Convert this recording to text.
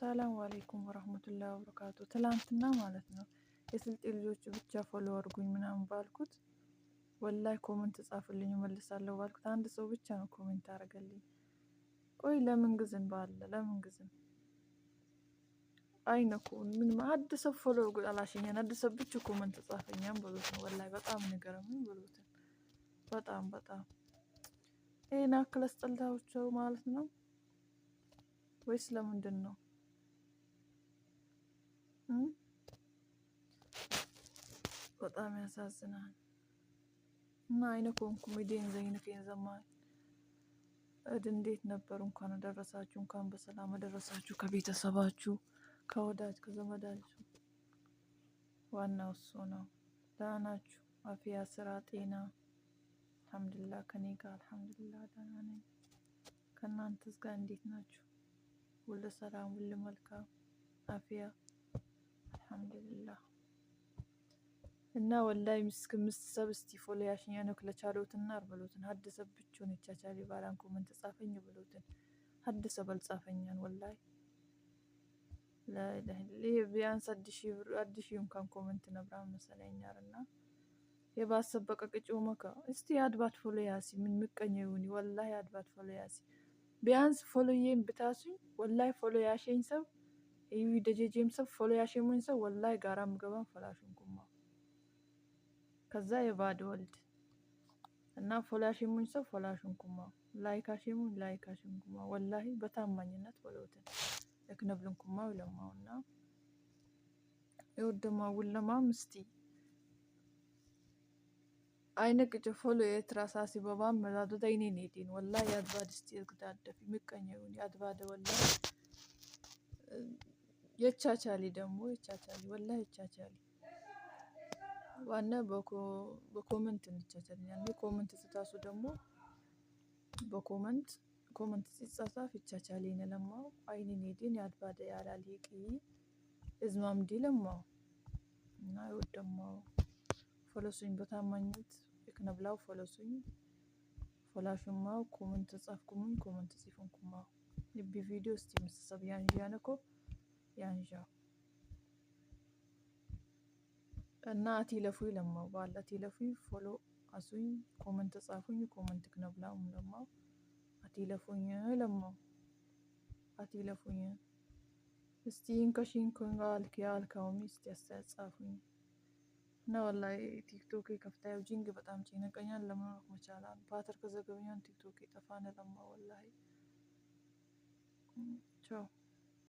ሰላም አለይኩም ወራህመቱላሂ ወበረካቱ። ትላንትና ማለት ነው የስልጤ ልጆች ብቻ follow አድርጉኝ ምናምን ባልኩት፣ ወላይ comment ጻፉልኝ እመልሳለሁ ባልኩት አንድ ሰው ብቻ ነው comment አደረገልኝ። ቆይ ለምን ግዝን ባለ ለምን ግዝን አይነኩ ምን አንድ ሰው follow አላሸኛን፣ አንድ ሰው ብቻ comment ጻፈኛን ብሎት ነው። ወላይ በጣም ንገረምን ብሎት በጣም በጣም ይሄን አክል አስጠልታቸው ማለት ነው ወይስ ለምንድን ነው? በጣም ያሳዝናል። እና አይነ ኮንኩም ኢዴን ዘይንኬን ዘማን እድ እንዴት ነበር? እንኳን አደረሳችሁ፣ እንኳን በሰላም አደረሳችሁ ከቤተሰባችሁ፣ ከወዳጅ ከዘመዳችሁ። ዋናው እሱ ነው። ደህና ናችሁ? አፍያ፣ ስራ፣ ጤና አልሐምዱሊላህ። ከኔ ጋር አልሐምዱሊላህ ደህና ነኝ። ከእናንተስ ጋር እንዴት ናችሁ? ሁሉ ሰላም፣ ሁሉ መልካም፣ አፍያ አልሐምዱሊላህ። እና ወላይ ምስክ ምሰብ እስቲ follow ያሽኛ ነው ለቻሎትና አርበሎትን ሀደሰ ብቻውን ይቻቻል ባላን comment ጻፈኝ ብሎትን ሀደሰ በልጻፈኛን ወላይ ይሄ ቢያንስ 1000 ብር 1000 እንኳን comment ነብራ መሰለኛልና የባሰበቀ ቅጩ መካ እስቲ አድባት follow ያሲ ምን ምቀኛ ይሁን ወላሂ አድባት follow ያሲ ቢያንስ follow ዬን ብታሱኝ ወላይ follow ያሸኝ ሰብ እዩ ደጀጀም ሰብ follow ያሸሙኝ ሰብ ወላይ ጋራ ምገባን ፈላሹን ኩማ ከዛ የባድ ወልድ እና follow ያሸሙኝ ሰብ ፈላሹን ኩማ like አሸሙኝ like አሸሙኝ ኩማ ወላሂ በታማኝነት ወሎትን ለክነብልን ኩማ ይለማውና የወደማ ውለማ ምስቲ አይነቅጭ follow የትራሳሲ በባም መዛዶ ዳይኔ ኔዲን ወላሂ ያድባድ እስቲ እግዳደፍ ምቀኛ ይሁን ያድባደ ወላሂ የቻቻሊ ደግሞ የቻቻሊ ወላሂ የቻቻሊ ዋና በ comment እንቻቻል። ያኔ comment ስታሱ ደግሞ በ comment comment ሲጻጻፍ ይቻቻሊ ነለማው አይኔ ኔዲን ያድባደ ያላሊቂ እዝማም ዲለማው እና ይወደማው follow ሱኝ በታማኝነት የክነብላው follow ሱኝ ፎላሹማው comment ጻፍኩሙኝ comment ጽፉንኩማው ልቢ ቪዲዮ እስቲ ምስሰብ ያንዣነኮ ያንዣ እና አቲ ለፉ ለማው ባል አቲ ለፉ follow አሱኝ comment ጻፉኝ comment ክነብላው ለማው አቲ ለፉኝ ለማው አቲ ለፉኝ እስቲ እንከሽን ኮንጋልክ ያልካውሚ እስቲ አስተያየት ጻፉኝ። እና ወላሂ ቲክቶክ ከፍታየው ጂንግ በጣም ጭነቀኛል። ለመኖር መቻላል ፓተር ከዘገብኛን ቲክቶክ ጠፋነ ለማ ወላሂ ቻው።